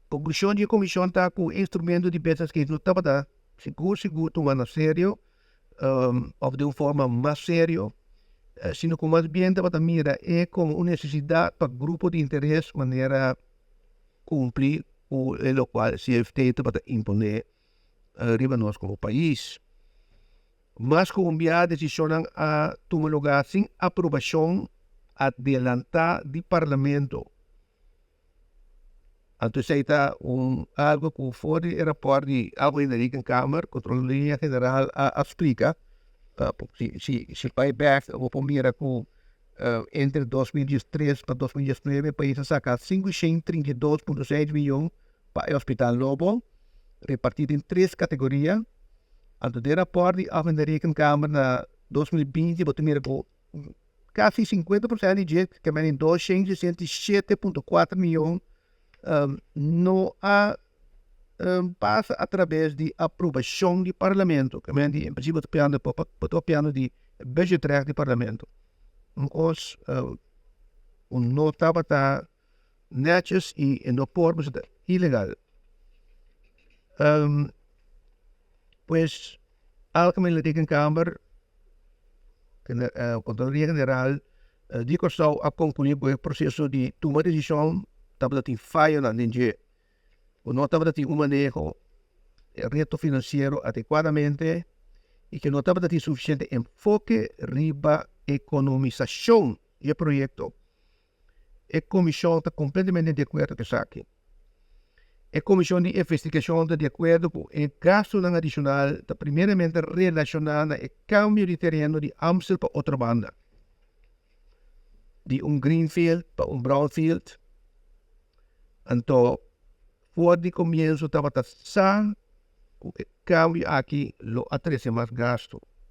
Konklushon di e komishon ta ku e instrumento di business case no tabata sigur sigur tuma na serio òf den un forma mas serio, sino ku mas bien tabata mira e komo un nesesidat pa grupo di interes manera kumpli ku e lokual CFT tabata imponé riba nos komo pais. Mas ku un bia desishonnan a tuma lugá sin aprobashon adelantá di Parlamento. Anto esei ta un algo ku for di e rapòrt di Algemene Rekenkamer, Kontroloria General a splika, si bai bèk bo por mira ku entre 2013 pa 2019 e pais a saka 532.6 miyon pa e hospital nobo, repartí den tres kategoria. Anto den rapòrt di Algemene Rekenkamer na 2020 bo ta mira ku Kasi 50% di dje, ke men 267.4 miyon, no a pasa atrabes di aprobashon di parlamento. Ke men di en prinsipio bo ta piando bo ta papiando di budgetrecht di parlamento. Un kos ku no tabata netjes i e no por pasobra ta ilegal. Pues Algemene Rekenkamer Kontraloria General di Kòrsou a konkluí ku e proseso di tuma desishon tabata tin fayonan den dje, ku no tabata tin un maneho e reto finansiero adekuadamente i ku no tabata tin sufisiente enfoke riba ekonomisashon di e proyekto. E komishon ta kompletamente di akuerdo ku esaki. E komishon di investigashon ta di akuerdo ku e gastunan adishonal ta primeramente relashoná na e kambio di tereno di Amstel pa Otrobanda, di un greenfield pa un brownfield. Anto for di komienso tabata sa ku e kambio aki lo a trese mas gastu.